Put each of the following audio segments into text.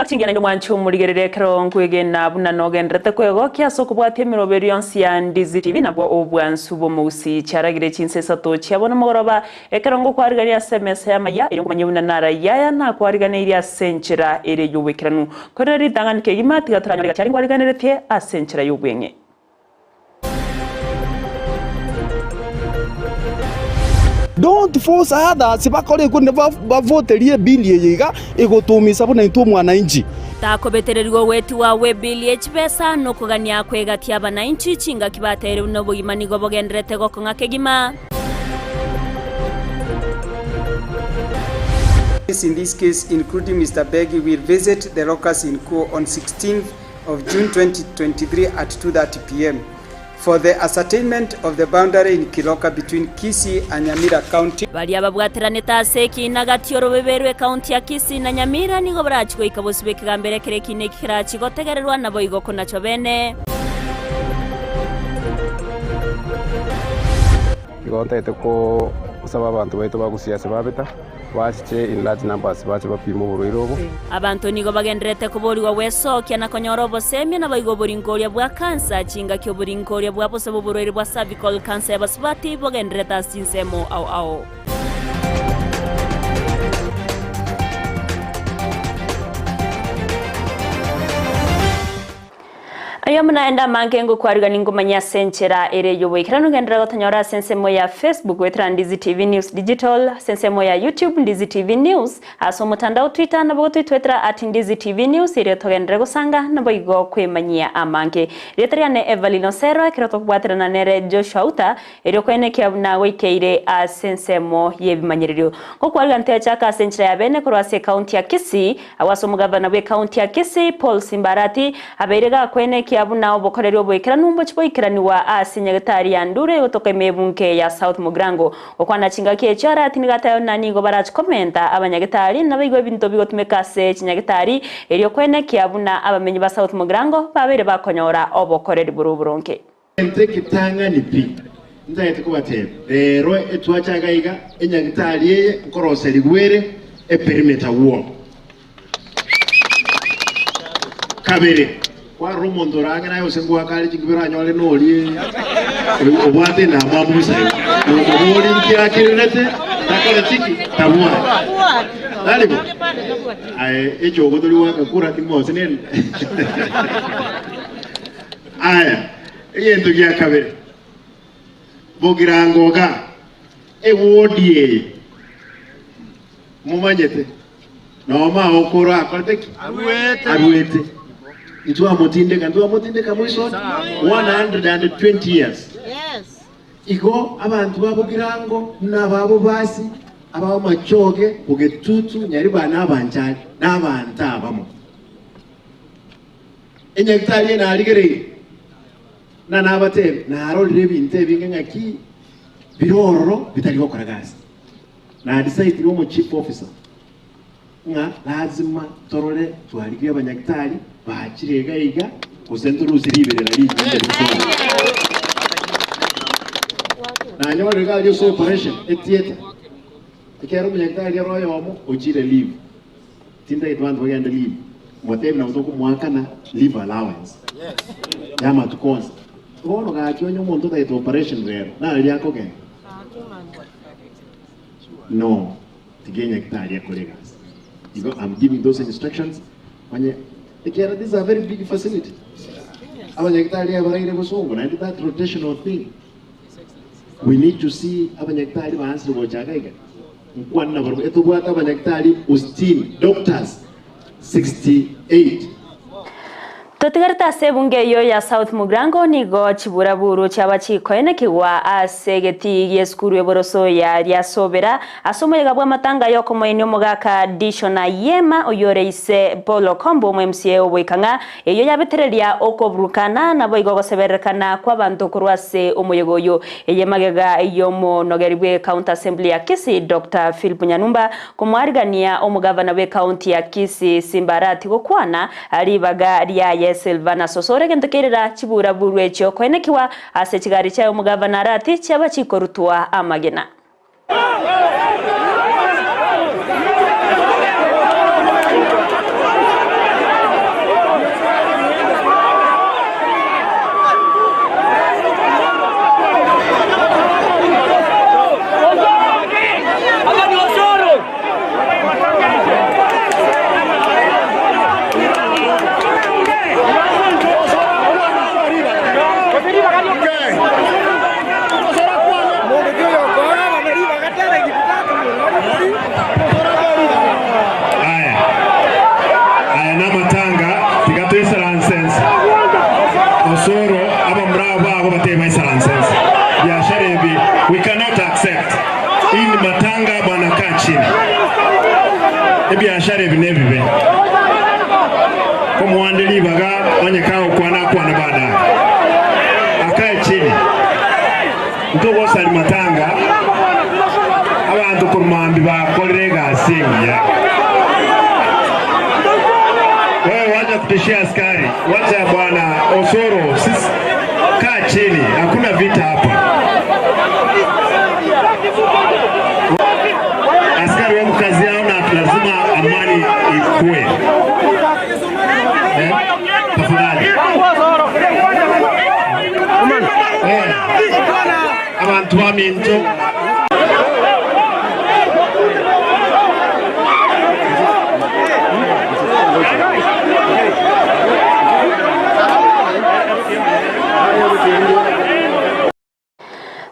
Chingiya naende omwanche omorigereria ekero nkwegena buna nogenderete kwegokia ase okobwatia emeroberio yonsi ya Ndizi TV nabwo obwansu bw'omogusii chiaragire chinsa isato chia bono mogoroba ekero ngokwarigania ase emesa y'amaya erio nkomanye buna narayia aya nakwariganeirie ase enchera ere y'oboikeranu. Korende ritang'ani kegima tiga toranyore gati aria nkwariganeretie ase enchera y'obweng'e. Don't force others bakore ekwo ne bavoterie ebill eye iga egotoumisa buna intwe omwananchi. Takobetererigwa ogwetigwa gw'ebill ye chibesa na okogania kw'egati y'abanainchi chingaki bateire buna obogima nigo bogendererete gokong'a kegima. In this case including Mister Begi will visit the locus in quo on 16th of June 2023 at 2:30 pm for the ascertainment of the boundary in Kiloka between Kisii and Nyamira County. Baria babwateranete ase ekiina gati y'orobebe rw'ekaunti ya Kisii na Nyamira nigo barachie goika bosio bw'ekegambero ekero ekiina eki kerachie gotegererwa naboigo konachwa bene. Igo ntagete kosaba abanto baito ba Gusii ase babeta, bachiche in large numbers bache bapime oborwaire obo. Abanto nigo bagendererete koborigwa gwesokia na konyora obosemia naboigo oboringoria bwa kansa, chingaki oboringoria bwa bosa bw'oborwaire bwa cervical cancer y'abasubati bogendererete ase chinsemo ao ao. Ayio amo naende amange ngokwarigania ngomanye ase enchera ere y'oboikeranu genderera gotonyora ase ensemo ya Facebook goetera Ndizi TV News Digital, ase ensemo ya YouTube Ndizi TV News, ase omotandao Twitter nabo gotoitwetera at Ndizi TV News erio togenderere gosanga naboigo kwemanyia amange. Rieta riane Evelyn Osero ekero tokobwaterana nere Joshua Uta erio koenekia buna goikeire ase ensemo y'ebimanyererio. Ngokwarigania toyachaka ase enchera ya bene korwa ase ecounty ya Kisii Agwo ase omogavana bw'ekaunti ya Kisii, Paul Simbarati, abeire gakwenekia buna obokoreri oboikeranu mbochie boikeranigwa ase nyagetari ya Ndure egotoka ime ebunge ya South Mugirango. Gokwana chingaki echio Arati nigo ateba buna nigo barache komenta abanyagetari nabaigwe ebinto bigotumeka ase chinyagetari erio kwenekia buna abamenyi ba South Mugirango babeire bakonyora obokoreri bore oboronge. Egento egetang'ani pi ntagete kobatebia, rero etwacha iga iga, enyagitari eye nkoroserigwa ere eperimeter wall. Kabere, kwarora omonto ore ang'e naye gose ngoaka are ching'u oranyore noria obwate endamwamu bosa igo, nomoboria nki akererete takoreti ki? Tabwati. Tari bo? Aye echogo tori goaka kura ting'oseneni. Aya, egento gia kabere, bogirango iga, ewodi eye momanyete noma okoro akorete ki? Aruete. Ntwamotindeka, ntwamotindeka moiso 120 years. Igo abanto ba Bogirango buna aba Bobasi, aba Machoge, Bogetutu, Nyaribaa na Abanchari, na abanto abamo. Enyagitari eye narigereire, na nabateebie, narorire ebinto ebinge ng'aki bire ororo bitari gokora gasi. Na decide omo chief officer ng'a lazima torore twarigirie abanyagitari bachire iga iga gose ntorusie riberera rinyinge rikoro. Nanyorire iga aria ase operation etheatre, ekero omonyagitari ere oyomo ochire leave. Tintagete abanto bagende leave, motebie nabo tokomoakana leave allowance ya amatuko onsi. Bono gaki onye omonto otagete operation rero, nari akogenda? No, tiga enyagitari ekore egasi. Igo I'm giving those instructions onye ekiagera this is a very big facility. Abanyagitari abaraire bosongo naende that rotational thing, we need to see abanyagitari baansire gocha iga iga. Nkwane nabarabwo, etobwate abanyagitari usitini, doctors, 68. Totigarete ase ebunge eyio ya South Mugirango nigo chiburaburu chiaba chikoenekigwa ase egetii gi'esukuru eboroso ya Riasobera ase omoyega bw'amatanga y'okomoenia omogaka Dishon Ayema oyore ise Paul Okombo omo MCA oboika ng'a eyio yabetereria okoburukana naboigo ogosebererekana kw'abanto korwa ase omoyega oyo. Eye magega y'omonogeri bwe County Assembly ya Kisii Doctor Philip Nyanumba komoarigania omogavana bwe county ya Kisii Simba Arati gokwana ribaga riaye Silvanus Osoro egento kerera chiburaburu echio koenekigwa ase chigari chiaye omogavana Arati chiaba chikorutwa amagena. Osoro abamura abo bago batebe baisaranse nse. Biashara ebi we cannot accept. Hii ni matanga bwana kaa chini. Ebiashara ebi nebibe. Komoande ribaga onye kagokwana akwane baadaye. Akae chini. Ntogosari matanga abanto korwa mambia bakorire egasi engiya. Wewe wacha kutishia askari, wacha bwana Osoro, sisi kaa chini, hakuna vita hapa. Askari wako kazi yao na lazima amani ikue. Eh, tafadhali. Eh, abantu baminto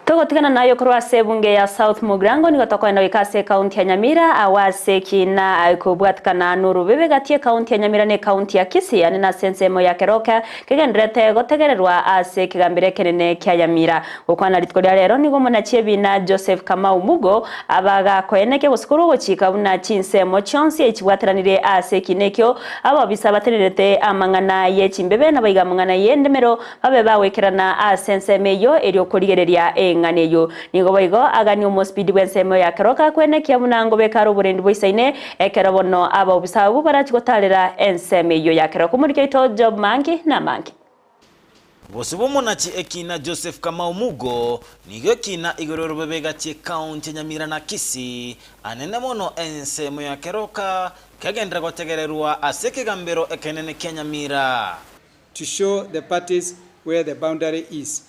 Togotigana nayo korwa ase ebunge ya South Mugirango nigo tokoenda goika ase ekaunti ya Nyamira agwo ase ekina kobwatikana norobebe gati ekaunti ya Nyamira na ekaunti ya Kisii ane nase ensemo ya Keroka kegendererete gotegererwa ase ekegambero ekenene kia Nyamira. Gokwana rituko ria rero nigo omonachi ebina Joseph Kamau Mugo abagakoenekia gose korwa ogochika buna chinsemo chionsi echibwateranire ase ekina ekio abobisa batenerete amang'ana ye chimbebe nabaiga amang'ana y'endemero Babe bagwekerana ase ensemo eyio erio korigereria eng'ana eyio. Nigo boigo aganie omosibidi bw'ensemo ya keroka kwenekia buna ngobeka are oborendi boisaine, ekero bono abaobisa abwo barachie gotaarera ensemo eyio ya keroka. Omoriki oito Job Mangi namange. Bosio bw'omonachi ekina Joseph Kamau Mugo nigo ekina igoro y'orobebe gati ekaunti ya Nyamira na Kisii, anene mono ensemo ya keroka kegenderera gotegererwa ase ekegambero ekenene kia Nyamira. To show the parties where the boundary is.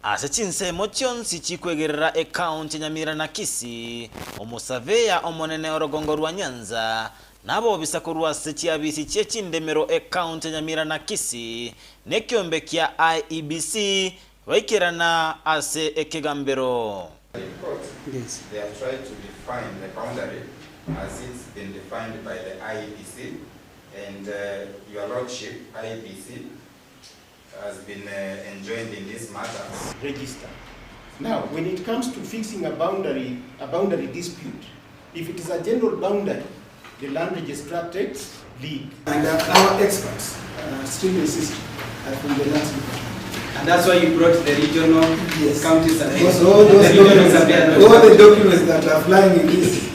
Ase chinsemo chionsi chikwegerera ekaunti ya Nyamira na Kisii, omosaveya omonene orogongo rwa Nyanza, na abobisa korwa ase chiabisi chie chindemero ekaunti ya Nyamira na Kisii, na ekiombe kia IEBC baikerana ase ekegambero. In court, they have tried to define the boundary as it's been defined by the IEBC And your lordship, IEBC has been enjoined in this matter. Register. Now, when it comes to fixing a boundary, a boundary dispute, if it is a general boundary, the land registrar takes lead. And our experts still insist from the lands department. And that's why you brought the regional yes. county survey. All, those documents, all the documents that are flying in this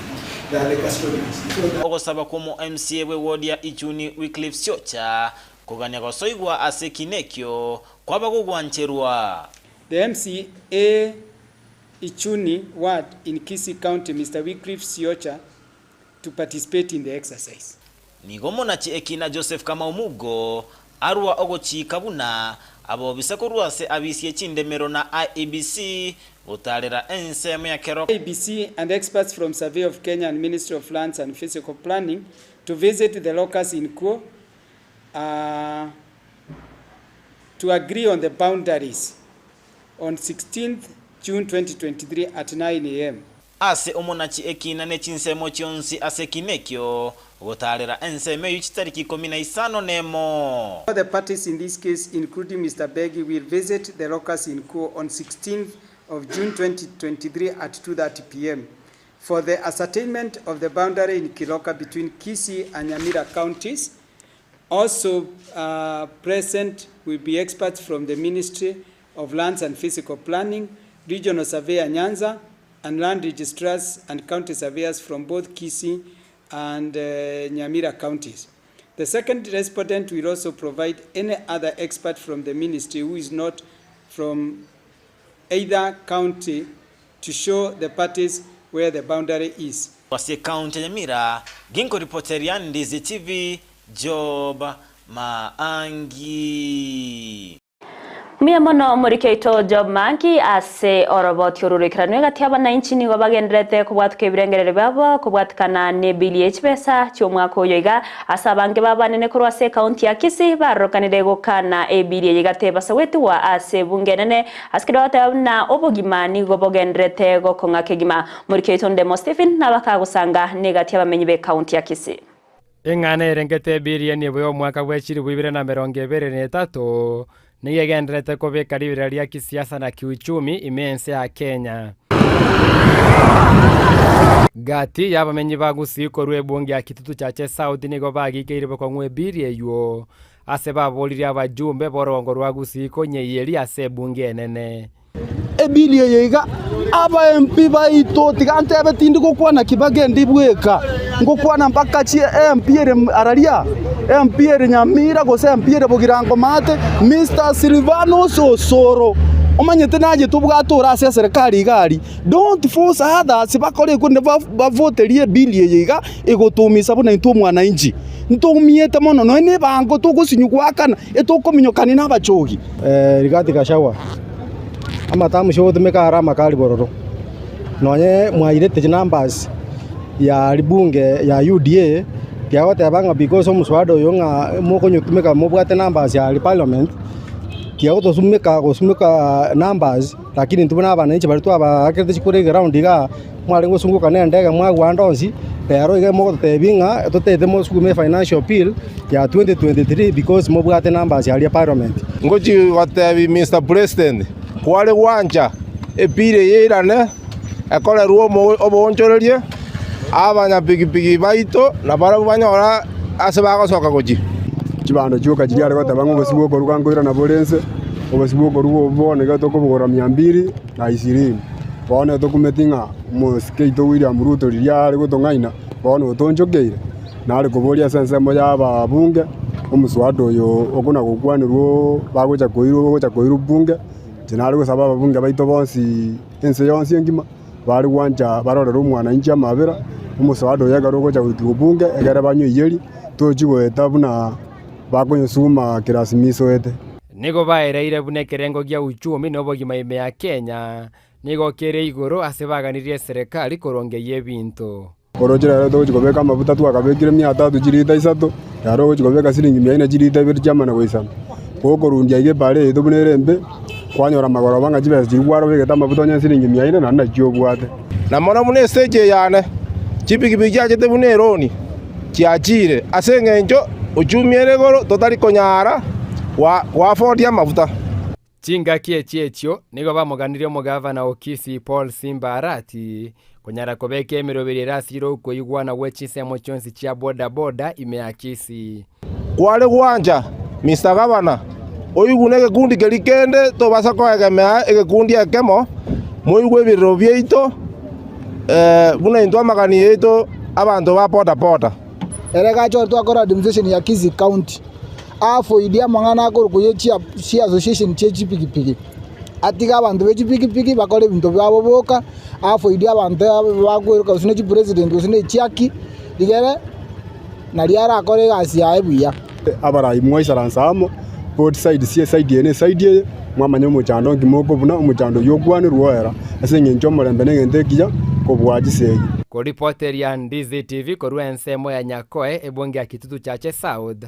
Ogosaba kw'omo MCA bw'ewodi ya Ichuni Wycliffe Siocha kogania gosoigwa ase ekina ekio kwaba gogwancherwa. The MCA Ichuni ward in Kisii County Mister Wycliffe Siocha to participate in the exercise. Nigo omonachi ekina Joseph Kamau Mugo arua ogochika buna abobisa korwa ase abisie chindemero na IEBC gotarera ensemo ya Keroka. IEBC and experts from Survey of Kenya and Ministry of Lands and Physical Planning to visit the locus in quo to agree on the boundaries on 16th June 2023 at 9 am. Ase omonachi ekina ne chinsemo chionsi ase ekina ekio, gotaarera ensemo eyio chitariki ikomi na isano nemo. All the parties in this case including Mister Begi will visit the locus in quo on 16th of June 2023 at 2:30 pm for the ascertainment of the boundary in Kiloka between Kisii and Nyamira counties. Also present will be experts from the Ministry of Lands and Physical Planning, Regional Surveyor Nyanza, and land registrars and county surveyors from both Kisii and Nyamira counties. The second respondent will also provide any other expert from the ministry who is not from either county to show the parties where the boundary is. Ase ekaunti ya Nyamira, ginkoripoteria Ndizi TV, Job Maangi. Mbuya mono omoriki oito Job Mangi ase oroboti oro roikeranu egati y'abanainchi nigo bagendererete kobwatuka ebirengererio biabo kobwatikana nebili ye chibesa chi'omwaka oyo iga ase abange b'abanene korwa ase ekaunti ya Kisii barorokanire gokana ebili eye igateba goetigwa ase ebunge enene ase keria bagoteba buna obogima nigo bogendererete gokong'a kegima. Omoriki oito Ndemo Stephen nabakagosanga negati y'abamenyi b'ekaunti ya Kisii. Eng'ana erengete ebilioni ebo y'omwaka bwe chilifu ibere na emerongo ebere na etato. Nigo egendererete kobeka riberera ria kisiasa na kiuchumi ime y'ense ya Kenya. Gati y'abamenyi ba Gusii korwa ebunge ya Kitutu Chache South nigo bagikeire bokong'u ebiri eywo ase baboririe abajumbe b'orogongo rwa Gusii konyeiyeria ase ebunge enene. Ebili eye iga, aba MP baito, tiga ntebe tindi gokwana Kibaki ndi bweka, ngokwana mpaka chi MP ere araria, MP ere Nyamira gose MP ere Bogirango Maate, Mister Silvanus Osoro, omanyete naye tobwate ore ase eserekari iga aria, don't force others bakore ekio bavoterie ebili eye iga egotoumisa buna intwe omwananchi. Ntoumiete mono nonya na ebango togosinywa goakana, etokominyokania na abachogi. Rigathi Gachagua, amatamushi ogotumeka are amakari bororo, nonye mwairete chinumbers ya ribunge ya UDA, tiagoteba ng'a because omoswada oyo ng'a mokonyotumeka mobwate numbers ya parliament, tiagotosumeka gosumeka numbers. Lakini intwe buna abananchi baria twabaakerete chikura eground igaa, mwarenge gosunguka na endege mwagwa ande onsi, rero iga mogototebia ng'a totagete mosukume efinancial bill ya 2023 because mobwate numbers aria parliament. Ngochia gotebia Mister President, kware gwancha ebill eye eirane ekorerwe oboonchoreria, abanyapigipigi baito nabarabwo banyore ase bagosoka gochia. Chibando chioka chiria are goteba ng'a obosio bw'okoruga nkoirana bore inse, obosio bw'okoruga obwo bono iga tokobogora mia mbiri na ishirini. Bono etokumeti ng'a omosike oito William Ruto riria are gotong'aina, bono otoonchokeire, nare koboria ase ensemo ya ababunge, omoswada oyo okona gokwanerwa bagocha koirwa ogocha koirwa bunge, inche nare gosaba ababunge baito bonsi ense yonsi engima. Bare gwancha barorere omwananchi amabera, omosaada oye ekero ogocha goikia obunge, ekere banyoiyerie, tochi goeta buna bakonyosuma kirasimiso ete. Nigo baereire buna ekerengo gia uchumi na obogima ime ya Kenya nigo kere igoro ase baganirie eserekari korongeyia ebinto. Oroche rero togochia kobeka amafuta twakabekire mia tatu chirita isato, rero ogochia kobeka siringi mia ine chirita ibere chiamana goisana. Gokorundia iga ebara yaito buna ere embe, kwanyora magoroba ng'a chibesa chiria kwarobegete amafuta onye siringi mia ine naende nachio obwate. Na mono buna estage eye yane, chipigipigi chiachete buna eroni chiachire, ase engencho uchumi ere igoro totari konyara goafodia amafuta. Chingaki echi echio nigo bamoganirie omogavana o Kisii Paul Simba Arati konyara kobeka emeroberi ere asire okoigwana gwe chinsemo chionsi chia boda boda ime ya Kisii. Kware gwancha, Mister Gavana, oigune egekundi keria kende tobasa koegemea egekundi ekemo, moigwe ebirero biaito, buna intwe amagani yaito abanto ba boda boda. Ere gachore twakora administration ya Kisii County. Aafoidie amang'ana akorokwa ye chiassociation chie chipigipigi, atige abanto be chipigipigi bakore ebinto biabo boka, aafoidie abanto bakweroka gose ne chipresident gose ne chiaki, rigere nario arakore egasi yaye buya. Abarai mwaisaransa amo, both sides, eside eye na eside eye, mwamanya omochando nki mokobuna, omochando oyio okwanerwe oera, ase eng'encho omorembe negento ekiya kobua chisegi. Koripoteria Ndizi TV korwa ensemo ya Nyakoe, ebunge ya Kitutu Chache South,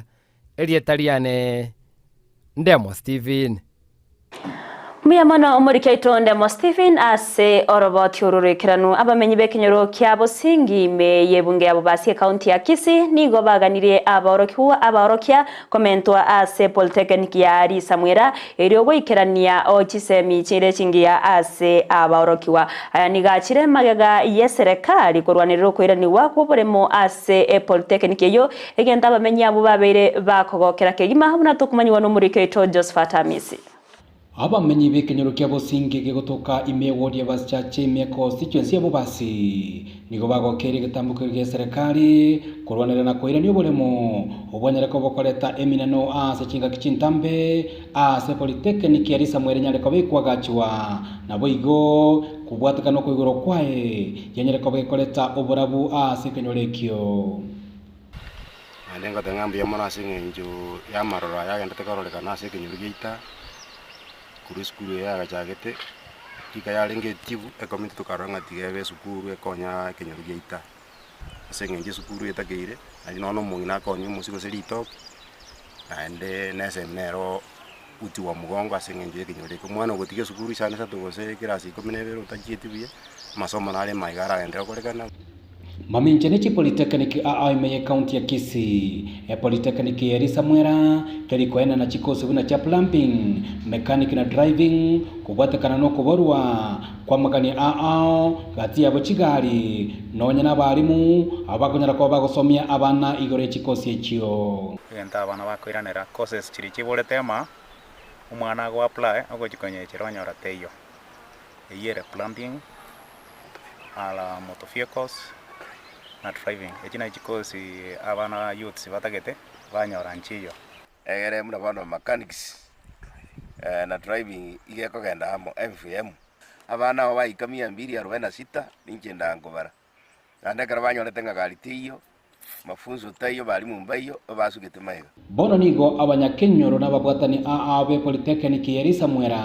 Erieta riane Ndemo Stephen. Mbuya mono omoriki oito Ndemo Stephen ase oroboti oru roikeranu. Abamenyi b'ekenyoro kia Bosingi ime y'ebunge ya Bobasi ekaunti ya Kisii nigo baganirie abaorokigwa abaorokia komentwa ase Polytechnic ya Risamwera erio goikerania o chisemi chire chingiya ase abaorokigwa. Aya nigo achire magega y'eserekari korwanerera okoiranigwa kw'oboremo ase epolytechnic eyio Egento abamenyi abwo babeire bakogokera kegima, buna tokomanyigwa nomoriki oito Josephat Amisi. Abamenyi b'ekenyoro kia Bosingi gegotoka ime y'ewodi ya Basichache ime ya constituency ya Bobasi nigo bagokeire egetambokero gia eserekari korwanerera na koirania oboremo obwanyare koba bokoreta emineno ase chingaki chintambe ase polytechnic ya Risamwa ere enyare koba ekwagachwa naboigo kobwatekana okoigorwa kwaye yanyare koba gekoreta oborabu ase ekenyoro ekio. Naende ngoteba ng'a mbuya mono ase eng'encho y'amaroro aya agenderete kororekana ase ekenyoro giaito, korwa esukuru eye yagachagete, rika yarenge etibu, ecommunity tokarora ng'a tiga ebe esukuru ekonya ekenyoro giaito. Ase eng'encho esukuru etakeire, naende nonya na omong'ina akonya omosie gose ritoke, naende na esemi nero uti wa mgongo ase eng'encho ya ekenyoro eke. Omwana ogotiga esukuru isano isato gose ekerasi ikomi na ibere otachieti buya, amasomo nare maiga aragenderere gokorekana. Mamincha ne chipolitechnic aa ime y'ecounty ya Kisii, epolitechnic ya Risamwera teri koenana chikosi buna chia plumbing, mechanic na driving kobwatekana nokoborwa kw'amagani ao gati yabo chigari nonya nabarimu abo bakonyara koba bagosomia abana igoro ye chikosi echio. Egento abana bakoiranera courses chiria chiborete ama, omwana ago apply ogochi konyechera onyora teiyo. Eywo ere plumbing, ala motor vehicles na driving. Echi nachi chikosi abana youths batagete banyora nchiyo. Egere buna bono mechanics na driving iga ekogenda amo MVM. Abana abo baika mia mbili arobaini na sita ninche ndankobara. Naende ekero banyorete ng'a gari teiyo, mafunzo taiyo, barimu mbaiyo, ebasugete magega. Bono nigo abanyakenyoro nababwatani aa be polytechnic ya Risamwera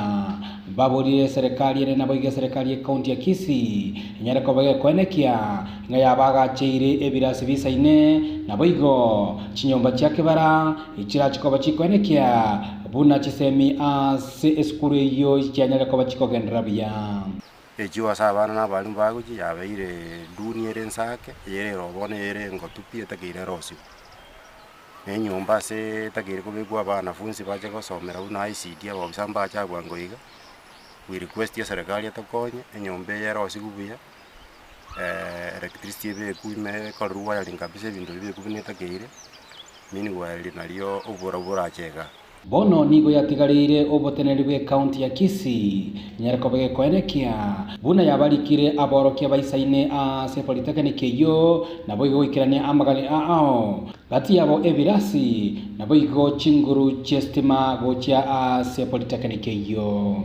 baborire serikali ere nabo iga serikali ya county ya Kisii enyare koba gekoenekia ng'a yabagacheire ebirasi bisaine nabo igo chinyomba chia kebara echirachikoba chikoenekia buna chisemi ase esukuru eyo chianyare koba chikogendera buya. Echio ase abana na abarimu bagochia yabeire duni ere ensake, eyere ere bono eyere engotu pi etakeire erosiwe. Na enyomba ase etakeire kobekwa abanafunsi bache gosomera buna ICT abaofisa mbache bwango iga, we request eserekari etokonye, enyomba eye erosiwe buya, electricity ebekwe ime ekorerwe wiring kabisa ebinto bibekwe buna etakeire, meanwhile nario oborabu borache igaa. Bono nigo yatigareire oboteneri bwa ekaunti ya Kisii nyare koba gekoenekia buna yabarikire aborokia baisaine ase polytechnic eyo nabo igo goikerania amagani ao gati yabo ebirasi nabo igo chinguru chiestima gochia ase polytechnic eyo.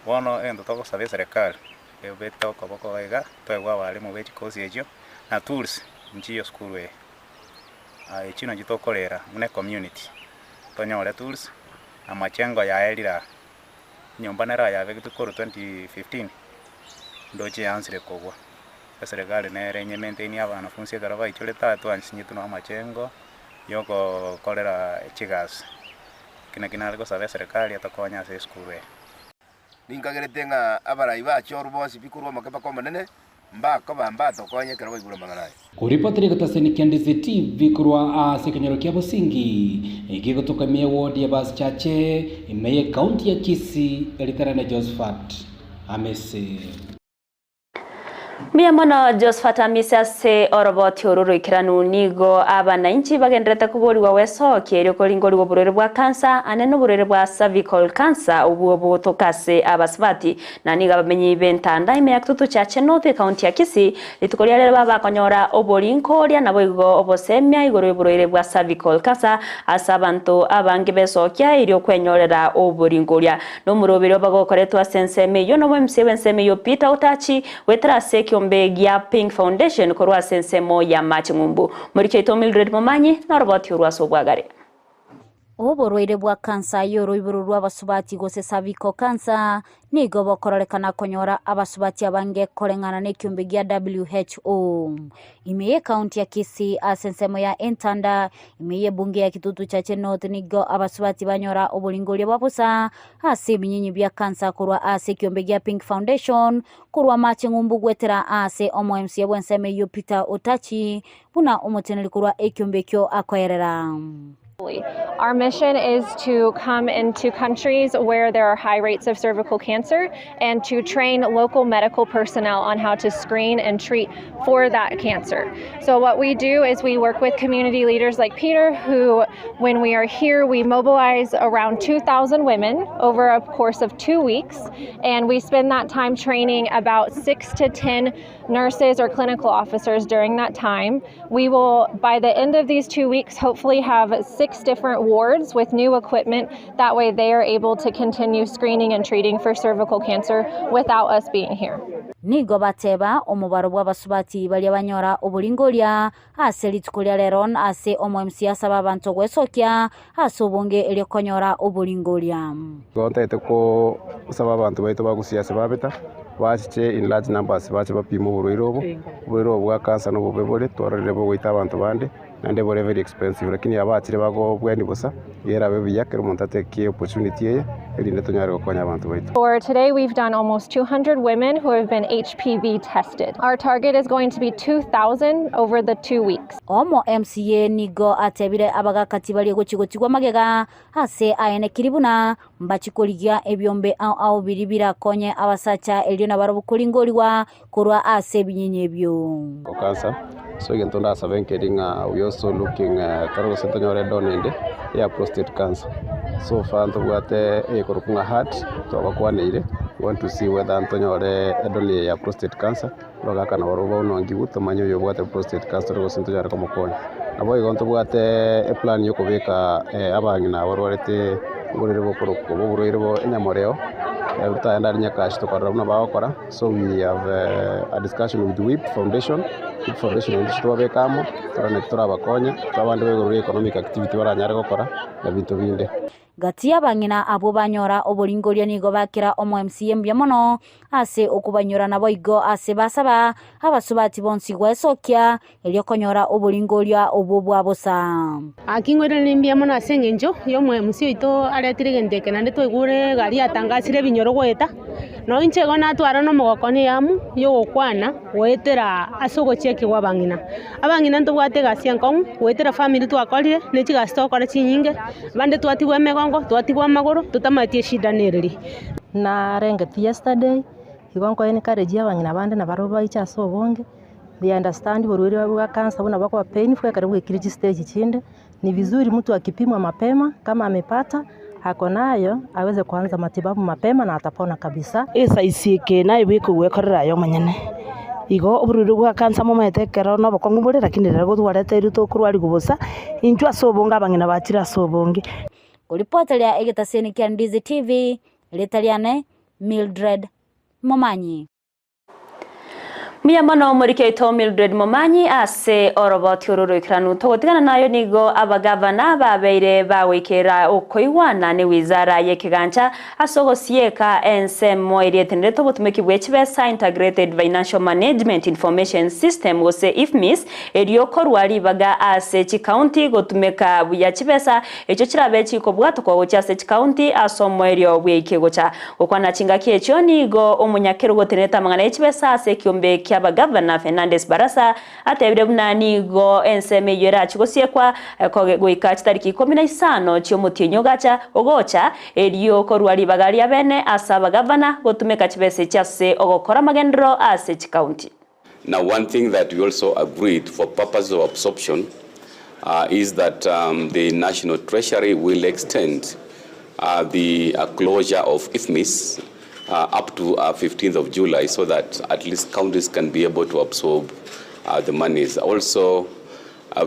Bono egento togosaba eserekari ebete okoboko iga toegwe abarimu ba echikosi echio na tools nchiyo sukuru eye. Echio nachio tokorera buna ecommunity tonyore tools na machengo yaerire aa. Enyomba nero yabegetwe korwa 2015 ndoche yaansire kogwa. Eserekari nere enye maintain abanafunsi ekero baichorete aa twansinyetwe na amachengo yogokorera chigasi. Eki naki nare gosaba eserekari etokonye ase esukuru eye. Ninkagerete ng'a abarai bachorwa bonsi pi korwa omoke mpaka omonene, mbakoba mbatokonye ekero baigure amang'ana aya. Koripotera egetaseni kia Ndizi TV korwa ase ekenyoro kia Bosingi egegotoka ime ya ward ya Basichache ime ye county ya Kisii eritarane Josephat Amese. Mbuya mono Josephat Amisi ase oroboti oru roikeranu nigo abanainchi bagenderete koboriwa gwesokia erio koringoriwa oborwaire bwa kansa ane na oborwaire bwa cervical cancer obwo bogotoka ase abasubati na nigo abamenyi b'entanda ime ya Kitutu Chache North ekaunti ya Kisii rituko ria rero babakonyora oborinkoria nabo igo obosemia igoro y'oborwaire bwa cervical cancer ase abanto abange besokia erio kwenyorera oborinkoria na omoroberi obagokoretwa ase ensemo eyo nobo MC bw'ensemo eyo Peter Otachi gwetera ase ekiombe gia Pink Foundation korwa ase ensemo ya Maching'umbu Morichaito Mildred Momanyi noroboti orwa ase obwagare. Oborwaire bwa kansa y'oroiboro rw'abasubati gose cervical cancer nigo bokororekana konyora abasubati abange koreng'ana na ekiombe gia WHO. Ime y'ekaunti ya Kisii ase ensemo ya Entanda ime y'ebunge ya Kitutu Chache North nigo abasubati banyora oboringoria bwa bosa ase ebinyinyi bia kansa korwa ase ekiombe gia Pink Foundation korwa Macheng'umbu gwetera ase omo MCA bw'ensemo eyio Peter Otachi buna omoteneri korwa ekiombe ekio akoerera. Our mission is to come into countries where there are high rates of cervical cancer and to train local medical personnel on how to screen and treat for that cancer. So, what we do is we work with community leaders like Peter, who, when we are here, we mobilize around 2,000 women over a course of 2 weeks, and we spend that time training about 6 to 10 nurses or clinical officers during that time. We will, by the end of these 2 weeks, hopefully have six different wards with new equipment. That way, they are able to continue screening and treating for cervical cancer without us being here. Nigo bateba omobaro bw'abasubati baria banyora oboringoria ase rituko ria rero ase omo MC asaba abanto gwesokia ase obonge erio konyora oboringoria. Gontaete kosaba abanto baito bagusia babeta bachiche in large numbers bache bapima oborwaire obo oborwaire obo bwa cancer nobobe bore twarorire bogoita abanto bande. Naende bore very expensive lakini aba bachire bagobweni bosa, iga erabe buya kera omonto atake opportunity eye, erinde tonyare gokonya abanto baito. For today, we've done almost 200 women who have been HPV tested. Our target is going to be 2,000 over the 2 weeks. Omo MCA nigo atebire abagaka tibari gochia gotigwa magega ase aenekiri buna mbachi korigia ebiombe ao ao biria birakonye abasacha erio nabarobwo koringorigwa korwa ase ebinyinyi ebio. Cancer so egento ndasabe nkeri ng'a we also looking tore gose tonyore edona ende ya prostate cancer. So far ntobwate eyekorokwa ng'a heart twabakwaneire, we want to see whether ntonyore edona eye ya prostate cancer, abagaka nabarobwo baunangiwu tomanye oyo obwate prostate cancer tore gose ntonyare komokonya. Nabo igo ntobwate eplan ya okobeka abang'ina abarwarete oborwaire bokorokwa oborwaire bwa enyamoreo, totagenda aria Nyakashi tokarora buna bagokora, so we have a discussion with WIP foundation, WIP foundation naende twabeka amo, torore naki torabakonye, abande baigoro ria economic activity baranyare gokora na binto binde. Gati y'abang'ina abwo banyora oboringoria nigo bakera omo MCA mbuya mono ase okobanyora naboigo ase basaba abasubati bonsi gwesokia erio konyora oboringoria obwo bwa bosa. Aki ngoiranere mbuya mono ase eng'encho ya omo MC oito aretire egento eke naende twaigure egari yatangasire ebinyoro goeta, nonye inche igo natwara na omogoko na eamu ya ogokwana goetera ase ogochekigwa abang'ina. Abang'ina ntobwate egasi enkong'u goetera family twakorire ne chigasi togokora chinyinge, abande twatigwa emegongo, twatigwa amagoro, totamanyeti eshida nereri. Narengetie yesterday, igo nko encourage abang'ina bande nabarobwo baiche ase obonge, they understand oborwaire bwa cancer buna bokoba painful ekero bwaikire chistage chinde, ni vizuri mtu akipimwa mapema kama amepata ako nayo aweze kuanza matibabu mapema na atapona kabisa. Esaisi eke naye bwekogwekorera aye omonyene. Igo oborwaire bwa cancer momanyete ekero na obokong'u bore lakini rero gotwarete tokorwariwa bosa, intwe ase obonge abang'ina bachire ase obonge. Koripoteria egetaseni kia Ndizi TV, erieta riane Mildred Momanyi. Mbuya mono omoriki oito Mildred Momanyi ase oroboti oro roikeranu. Togotigana nayo nigo abagavana babeire bagoikera okoigwana ne wizara y'ekegancha ase ogosieka ensemo eria etenerete obotumeki bwa chibesa Integrated Financial Management Information System gose IFMIS erio korwa ribaga ase chikaunti gotumeka buya chibesa echo chirabe chikobwatokwa gochia ase chikaunti ase omoerio bweike gocha gokwana chingaki echio nigo omonyakero gotenerete amang'ana y'echibesa ase ekiombe kia abagavana Fernandes Barasa atebire buna nigo ensemo eywo erachi gosiekwa goika chitariki 15 chiomotienyi ogacha ogocha erio korwa ribaga ria bene ase abagavana gotumeka chibesa echi ase ogokora amagenderero ase chikaunti. Now, one thing that we also agreed for purposes of absorption is that the National Treasury will extend the closure of IFMIS up to 15th of July so that at least counties can be able to absorb the monies. Also,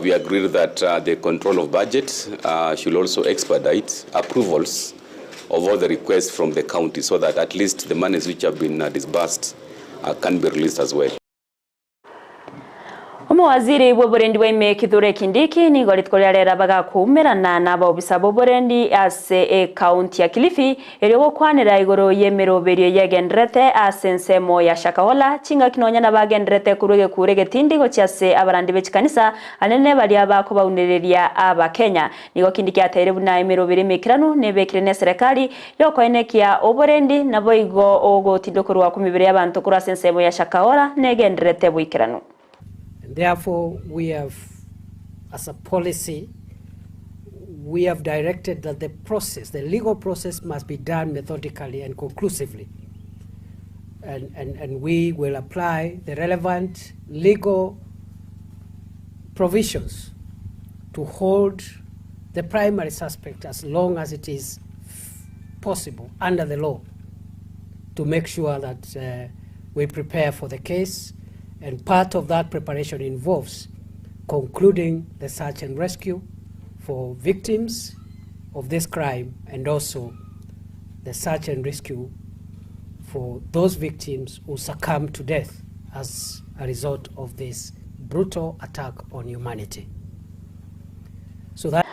we agreed that the control of budget should also expedite approvals of all the requests from the county so that at least the monies which have been disbursed can be released as well. Omowaziri bw'oborendi bwa ime Kithure Kindiki nigo rituko ria rero bagakuumerana na abaobisa b'oborendi ase ekaunti ya Kilifi erio gokwanera igoro y'emeroberio yegenderete ase ensemo ya Shakahola chingaki nonya nabagenderete korwa egekura egetindi gochia ase abarandi b'echikanisa anene baria bakobaunereria abakenya. Nigo Kindiki ateire buna emeroberio emekiranu nebekire na eserekari yokoenekia oborendi naboigo ogotindokorwa kw'emibere y'abanto korwa ase ensemo ya Shakahola negenderete boikeranu. And therefore, we have, as a policy, we have directed that the process, the legal process, must be done methodically and conclusively. And we will apply the relevant legal provisions to hold the primary suspect as long as it is possible under the law to make sure that we prepare for the case. And part of that preparation involves concluding the search and rescue for victims of this crime and also the search and rescue for those victims who succumbed to death as a result of this brutal attack on humanity. So that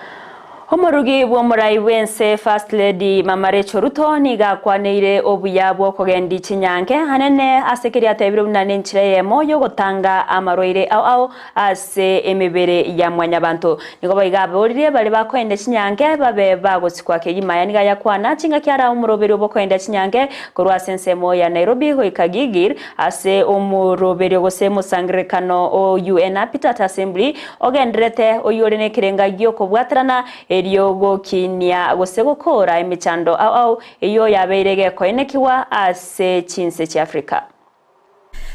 Omorugi bw'omorai bw'ense First Lady Mama Rachel Ruto nigo akwaneire obuya bw'okogendi chinyange anene ase keria atebire buna nenchera eyemo y'ogotanga amarwaire ao ao ase emebere ya mwanyabanto. Nigo boigo aboririe baria bakoenda chinyange babe bagosikwa kegima. Aya nigo ayakwana chingaki ara omoroberio bw'okoenda chinyange korwa ase ensemo ya Nairobi goika Gigir ase omoroberio gose mosangererekano o UN Habitat Assembly Ogendererete oyio ore nekerenga gi'okobwaterana, erio gokinia gose gokoora emechando ao ao eyio yabeire gekoenekigwa ase chinse chi'Africa.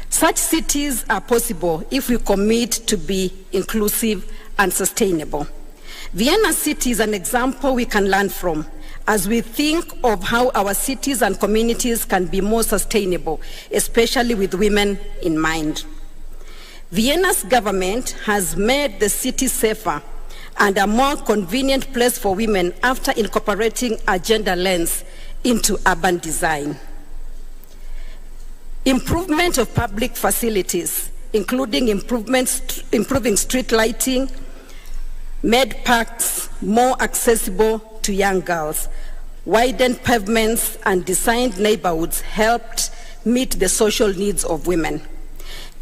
Such cities are possible if we commit to be inclusive and sustainable. Vienna City is an example we can learn from as we think of how our cities and communities can be more sustainable, especially with women in mind. Vienna's government has made the city safer and a more convenient place for women after incorporating a gender lens into urban design. Improvement of public facilities, including improvements, improving street lighting, made parks more accessible to young girls, widened pavements and designed neighborhoods helped meet the social needs of women.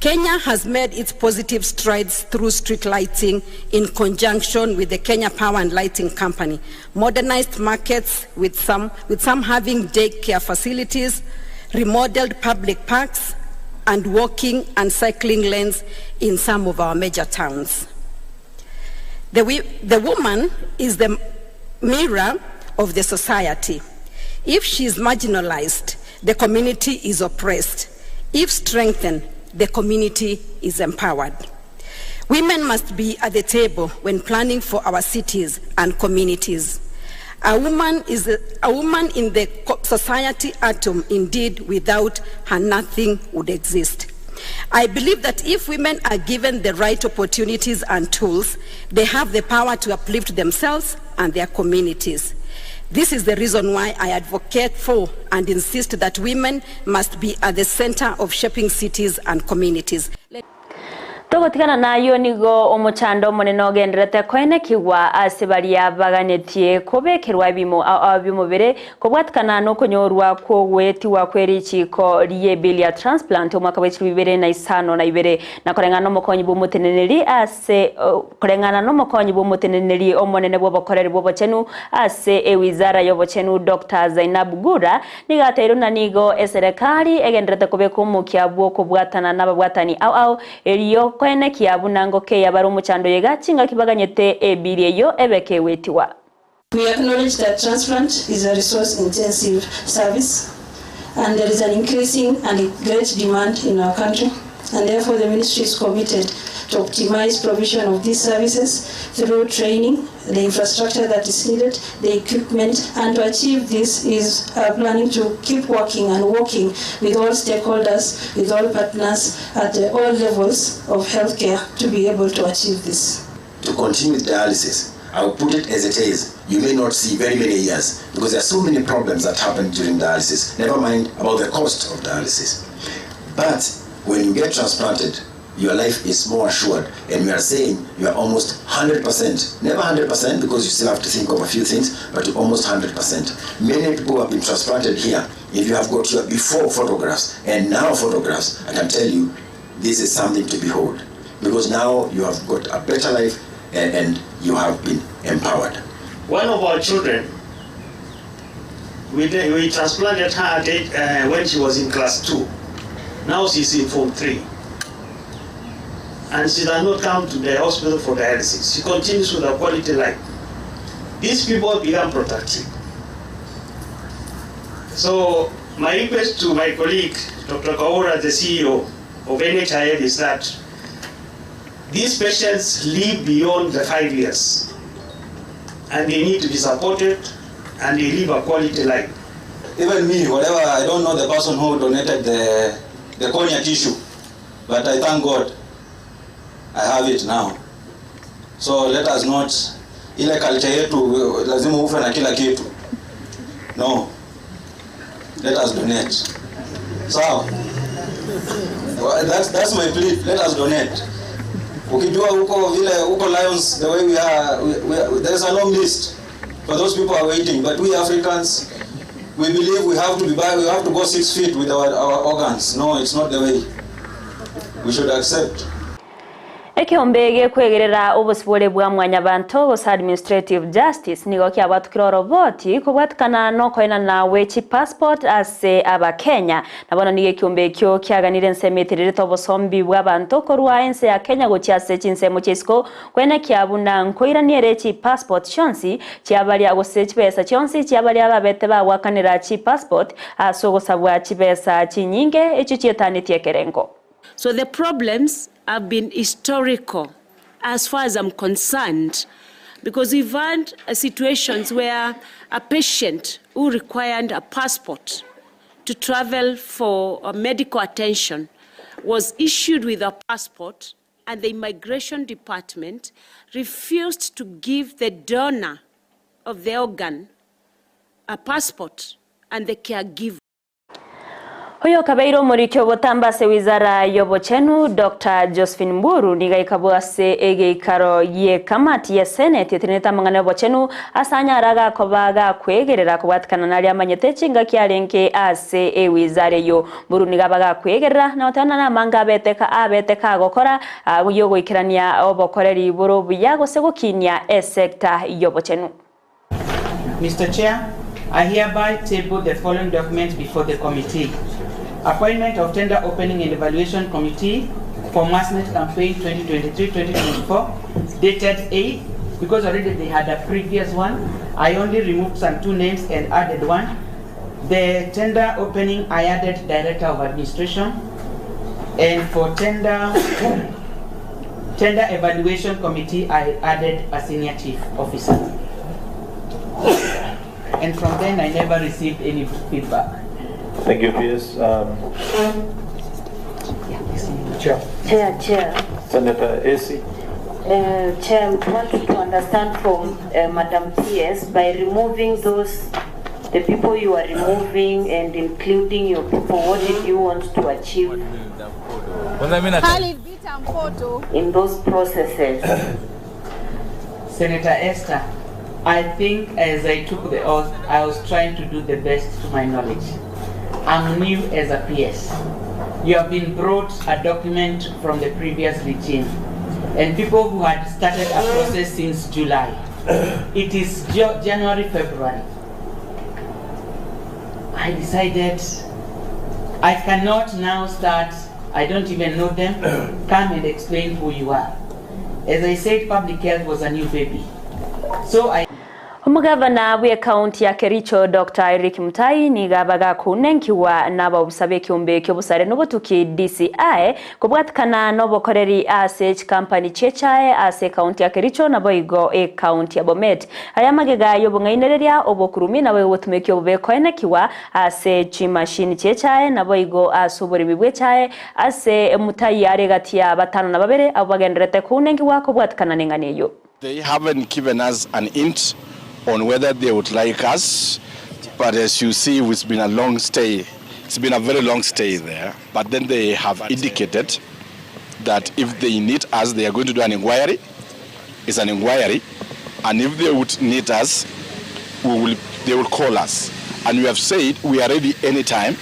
Kenya has made its positive strides through street lighting in conjunction with the Kenya Power and Lighting Company, modernized markets with some, with some having daycare facilities, remodeled public parks, and walking and cycling lanes in some of our major towns. The, the woman is the mirror of the society. If she is marginalized, the community is oppressed. If strengthened, the community is empowered. Women must be at the table when planning for our cities and communities. A woman is a, a woman in the society atom, indeed, without her nothing would exist. I believe that if women are given the right opportunities and tools, they have the power to uplift themselves and their communities. This is the reason why I advocate for and insist that women must be at the center of shaping cities and communities. Togotigana nayio nigo omochando omonene ogendererete koenekigwa ase baria baganetie kobekerwa ebimo ao ao bi'omobere kobwatikana nokonyorwa kw'ogoetigwa kwe richiiko ri'ebill ya transplant omwaka bwe chilifu ibere na isano na ibere na koreng'ana nomokonyi bw'omoteneneri ase koreng'ana nomokonyi bw'omoteneneri omonene bw'obokoreri bw'obochenu ase ewizara y'obochenu Doctor Zainab Gura nigo ateirwe na nigo eserekari egendererete kobeka omokia bw'okobwatana nababwatani ao ao Erio koenekia buna ngokeya bare omochando oyega chingaki baganyete ebiri eyio ebe kegwetigwa. We acknowledge that transplant is a resource intensive service and there is an increasing and great demand in our country and therefore the ministry is committed to optimize provision of these services through training, the infrastructure that is needed, the equipment, and to achieve this is uh, planning to keep working and working with all stakeholders, with all partners at all levels of healthcare to be able to achieve this. To continue with dialysis, I will put it as it is, you may not see very many years because there are so many problems that happen during dialysis, never mind about the cost of dialysis. But when you get transplanted, your life is more assured and we are saying you are almost 100%, never 100% because you still have to think of a few things, but you're almost 100%. Many people have been transplanted here. If you have got your before photographs and now photographs, I can tell you this is something to behold because now you have got a better life and, and you have been empowered. One of our children, we, we transplanted her at age, uh, when she was in class 2. Now she's in form 3. And she does not come to the hospital for dialysis. She continues with a quality life. These people become productive. So my request to my colleague, Dr. Kaura, the CEO of NHIF, is that these patients live beyond the five years and they need to be supported and they live a quality life. Even me, whatever, I don't know the person who donated the, the cornea tissue, but I thank God I have it now. So let us not, ile culture yetu lazima ufe na kila kitu. No, let us donate. Sawa? Well, that's, that's my plea. Let us donate. Ukijua huko vile huko Lions the way we are, we, we, there's a long list. But those people are waiting. But we Africans, we believe we have to be by, we have to go 6 feet with our organs. No, it's not the way. We should accept. Ekiombe gekwegerera obosibore bwa mwanyabanto gose administrative justice nigo kiabwatukire oroboti kobwatikana nokoenana we chipassport ase abakenya. Nabono nigo ekiombe ekio kiaganire ensemo etererete obosombi bwa abanto korwa ense ya Kenya gochia ase chinsemo chia isiko kwenekia buna nkoiraniere chipassport chionsi chiabaria gose chibesa chionsi chiabaria babete bagwakanera chipassport ase ogosabwa chibesa chinyinge echio chietanetie ekerengo. So the problems have been historical as far as I'm concerned, because we've had situations where a patient who required a passport to travel for medical attention was issued with a passport, and the immigration department refused to give the donor of the organ a passport and the caregiver. Oyo kabeire omoriki obotamba ase wizara y'obochenu Dr. Josephine Mburu niga ikabwa ase egeikaro ye kamati ya Senate etenete amang'ana y'obochenu ase anyara gakoba gakwegerera kobwatikana naria amanyete chingaki arenge ase ewizara eyo. Mburu niga bagakwegerera na otana namanga abete abete kagokora yogoikerania obokoreri boro buya gose gokinia esecta y'obochenu. Mr. Chair, I hereby table the following documents before the committee. Appointment of Tender Opening and Evaluation Committee for Massnet Campaign 2023-2024, dated 8, because already they had a previous one. I only removed some two names and added one. The tender opening, I added Director of Administration. And for tender Evaluation Committee, I added a Senior Chief Officer. And from then, I never received any feedback. Thank you, PS. Chair. Chair, Chair. Senator AC. Chair, we want to understand from Madam PS, by removing those, the people you are removing and including your people, what did you want to achieve Khalid Bita Mpoto. in those processes? Senator Esther, I think as I took the oath, I was trying to do the best to my knowledge. I'm new as a PS. You have been brought a document from the previous regime and people who had started a process since July. It is January, February. I decided I cannot now start, I don't even know them, come and explain who you are. As I said, public health was a new baby. So I Omugavana bwe kaunti ya Kericho Dr. Eric Mutai nigabaga kunenkiwa n'ababusabe ekiombe ky'obusare n'obutuki DCI kubwatikana n'obukoreri ase chikampani chechae ase kaunti ya Kericho naboigo e kaunti ya Bomet. Aya magega y'obong'ainereria obokurumi nabo obotumeki obube koenekiwa ase chimashini chechae naboigo ase oboremi bwechae ase Mutai are gati ya batano na babere abo bagenderete kunenkiwa kubwatikana n'eng'ano eyo. They haven't given us an hint on whether they would like us, but as you see, it's been a long stay. It's been a very long stay there. But then they have indicated that if they need us, they are going to do an inquiry. It's an inquiry, and if they would need us, they will call us. And we have said we are ready anytime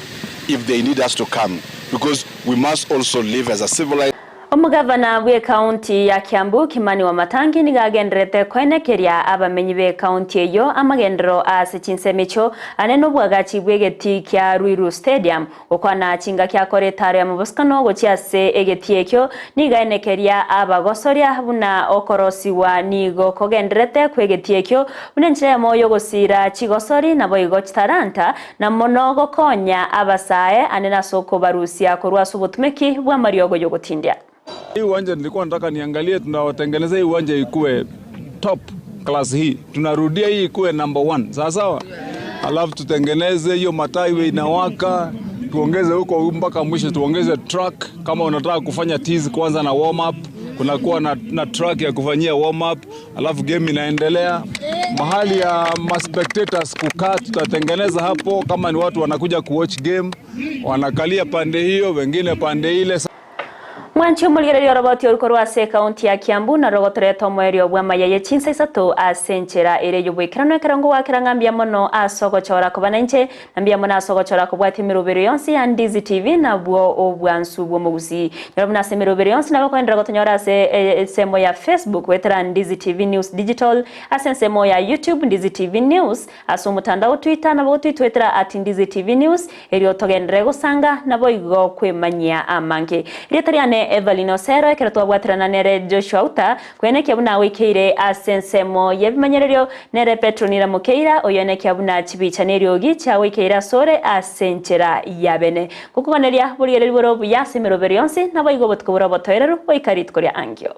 if they need us to come, because we must also live as a civilized. Omugavana bwe kaunti ya Kiambu Kimani Wamatangi nigagenderete kwenekeria abamenyi be kaunti eyo amagendero ase chinsemecho ane n'obwagachi bw'egeti kia Ruiru Stadium okwana chinga kiakora etaro ya mabosikano gochia ase egeti ekio nigaenekeria abagosoria buna okorosiwa nigo kogenderete kw'egeti ekio buna enchera ya gosira chigosori nabo igo chitaranta na mono gokonya abasae ane nase okobarusia korwa ase obotumeki bwa mariogo yogotindia. Hii uwanja nilikuwa nataka niangalie, tunawatengeneza hii uwanja ikuwe top class hii, tunarudia hii ikuwe number one, sawa sawa. Alafu tutengeneze hiyo mataa iwe inawaka, tuongeze huko mpaka mwisho, tuongeze track. Kama unataka kufanya tizi kwanza na warm up, kunakuwa na track ya kufanyia warm up, alafu game inaendelea. Mahali ya ma spectators kukaa tutatengeneza hapo, kama ni watu wanakuja kuwatch game wanakalia pande hiyo, wengine pande ile. Mwanchi omorigereria oroboti oru korwa ase ekaunti ya Kiambu narwo rogotoreta omoerio bw'amaya ye chinsa isato ase enchera ere y'oboikeranu ekero ngowakera ng'a mbuya mono ase ogochora koba nainche na mbuya mono ase ogochora kobwatia emeroberio yonsi ya Ndizi TV nabwo obwansu bw'omogusii. Nyora buna ase emeroberio yonsi nabo okoenderera gotonyora ase ensemo ya Facebook goetera Ndizi TV News Digital, ase ensemo ya YouTube Ndizi TV News, Ase omotandao Twitter nabo gotwitwetera at Ndizi TV News, erio togenderere gosanga naboigo kwemanyia amange. Erieta riane Evelyn Osero ekero twabwaterana nere Joshua Uta kwenekia buna agoikeire ase ensemo y'ebimanyererio, nere Petronila Mokeira oyoenekia buna chibicha neriogi chiagoikeire asore ase enchera ya bene. Gokoganeria borigereria bore obuya ase emeroberi yonsi naboigo obotuko bore obotoereru goika rituko ria ankio.